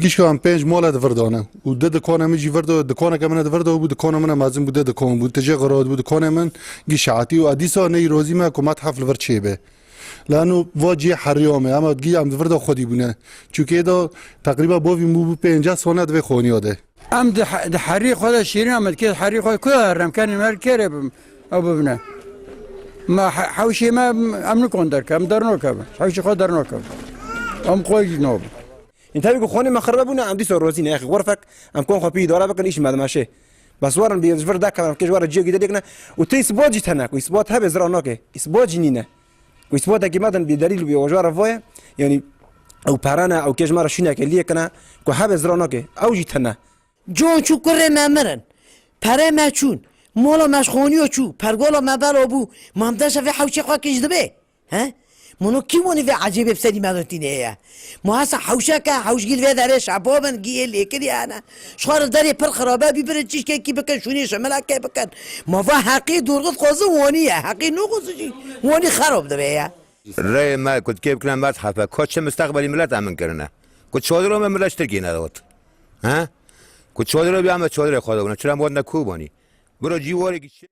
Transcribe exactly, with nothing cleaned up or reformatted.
Îşka em pênc mala di vir de ne. Û di dikana min jî vir de, dikaneke min e di vir de bû, dikana min e mezin bû, di dikan bû. Tije xirab bû, dikanê min gî şehatî û edîsa neyî rozî me ku methef li vir çêbe. Lano va cihê heriya me, ema gî em di vir de xwedî bûne. Çûkê de teqrîba bavî min bû pênceh sal ne di vê xaniya de. Em di he-, di herî xwe de şîrîn em dikê herî xwe ku em kenî mer kêrê bim, ew bibine. Me he-, hewşê me em nikon derke, em dernakevin. Hewşê xwe dernakevin. Em qoy jî nabin. În tabii ku xonê me xirbe bûne, em dîsa rozî ne, exî xurfek, em kon xwe pî îdare bikin, îş me dimeşê. Bes warin bi ji vir dakevin, em kê ji wara ciyekî de dêkine. Û tê îsbat jî tene, ku îsbat hebe zira nake. Îsbat jî nîne. Ku îsbatekî me din bi delîl bi wajara vaye, yanî ew pere ne, ew kê ji me re şûneke liyê kine, ku hebe zira nake. Ew jî tene. Con çû kurê me mirin. Perê me çûn. Mola me ji xoniyo çû. Pergola me belo bû. Mam deşe vê hewşê xwe kij dibe. He? Mono kî wanî vê ecêbê bi serî me de tîne ye? Ma hesa hewşeke, hewşgîr vê derê şebabin, giyê lêkirî hene. Ji xwe re derê pir xirabe bî, birin çîşkekî bikin, şûnê şimilekê bikin. Ma va heqî dorxit xwezin wanî ye. Heqî nixwezin jî wanî xerab dibe ye. Rê me ku dikê bikine mezhefe, ko çi mustaqbelî millet emin kirine? Ku çodiro me millet ji Tirkiyê nedawit. He? Ku çodiro bî ame çodiro xwe dawine. Çira mod ne Kobanî? Biro cî warê ki